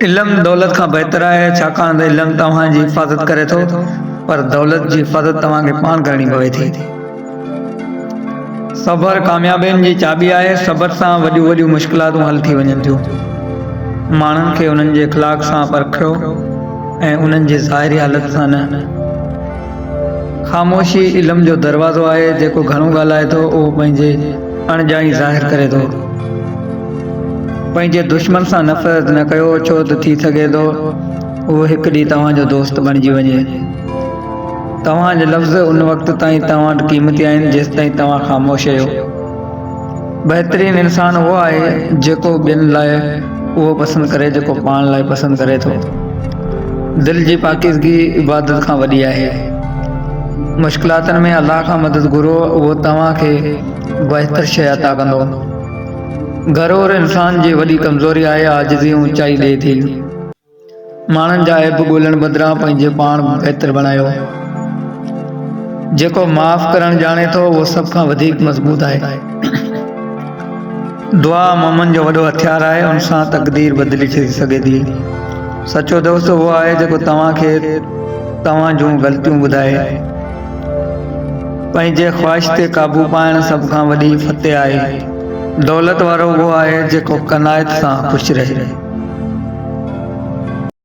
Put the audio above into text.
علم دولت کان بهتر آهي، ڇاڪاڻ ته علم توهان جي حفاظت ڪري ٿو، پر دولت جي حفاظت توهان کي پاڻ ڪرڻي پوي ٿي. صبر ڪاميابين جي چاٻي آهي، صبر سان وڏيون وڏيون مشڪلاتون حل ٿي وڃن ٿيون. ماڻهن کي انهن جي اخلاق سان پرکيو ۽ انهن جي ظاهري حالت سان نه. خاموشي علم جو دروازو آهي، جيڪو گهڻو ڳالهائي ٿو، اهو پنهنجي اڻڄاڻي ظاهر ڪري ٿو. پنهنجي دشمن سان نفرت نه ڪيو، ڇو ته ٿي سگهي ٿو اهو هڪ ڏينهن توهان جو دوست بڻجي وڃي. توهان جا لفظ ان وقت تائين توهان وٽ قيمتي آهن، جيستائين توهان خاموش آهيو. بهترين انسان اهو آهي جيڪو ٻين لاء اهو پسند ڪري جيڪو پاڻ لاء پسند ڪري ٿو. دل جي پاڪيزگي عبادت کان وڏي آهي. مشڪلاتن ۾ الله کان مدد گهرو اهو توهان کي بهتر شيء عطا ڪندو. غرور انسان جي وڏي ڪمزوري آهي عاجزي اوچائي ڏئي ٿي. ماڻهن جا عيب ڳولڻ بدران پنهنجي پاڻ بهتر بڻايو. جيڪو معاف ڪرڻ ڄاڻي ٿو اهو سڀ کان وڌيڪ مضبوط آهي. دعا مومن جو وڏو هٿيار آهي ان سان تقدير بدلي سگهي ٿي. سچو دوست اهو آهي جيڪو توهان کي توهان جون غلطيون ٻڌائي. پنهنجي خواهش تي قابو پائڻ سڀ کان وڏي فتح آهي. دولت وارو اهو آهي جيڪو قناعت سان خوش رهي.